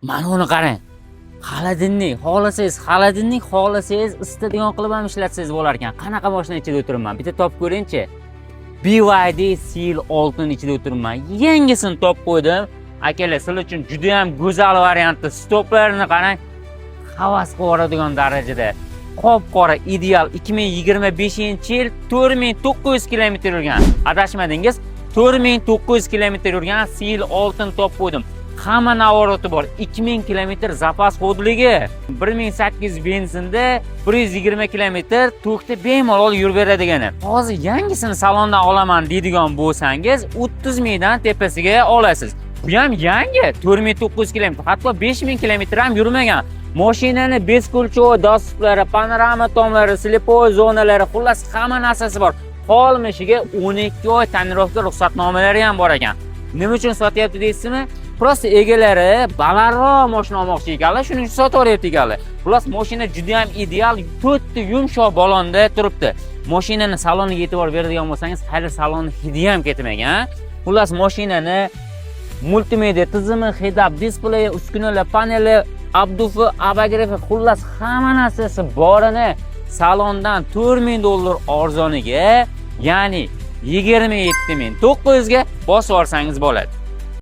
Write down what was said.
Mana uni qarang. Холодильник, xohlasangiz холодильник, xohlasangiz isitadigan qilib ham ishlatsangiz bo'lar ekan. Qanaqa mashina ichida o'tiribman? Bitta topib ko'ringchi. BYD Seal 6 ichida o'tiribman. Yangisini topib qo'ydim. Akalar, sizlar uchun juda ham go'zal variantda. Stoplarini qarang. Havas qilib yuboradigan darajada. Qop-qora, ideal, 2025-yil, 4900 kilometr yurgan. Adashmadingiz, 4900 kilometr yurgan Seal 6 topib qo'ydim. Hamma наворот i bor. 2000 kilometr запас ход ligi, 1800 benzinda 120 kilometr tokda bemalol yurib beradigani. Hozir yangisini salondan olaman deydigan bo'lsangiz, 30 mingdan tepasiga olasiz. Bu ham yangi, 4900 kilometr, hatto 5000 kilometr ham yurmagan. Mashinani бесключевой доступ lari, panorama tomlari, слепой zonalari, xullas, hamma narsasi bor. Qolmishiga 12 oy tonirovka ruxsatnomalari ham bor ekan. Nima uchun sotyapti deysizmi? Просто egalari balandroq mashina olmoqchi ekanlar, shuning uchun sotib yuboryapti ekanlar. Xullas, mashina juda ham ideal, to'rtta yumshoq balonda turibdi. Mashinani saloniga e'tibor beradigan bo'lsangiz, hali salonni hidi ham ketmagan. Xullas, mashinani multimedia tizimi, head-up display, uskunalar, paneli, обдув i, обогрев i, xullas, hamma narsasi borini salondan 4000 dollar arzoniga, ya'ni 27 900 ga bosib olsangiz bo'ladi.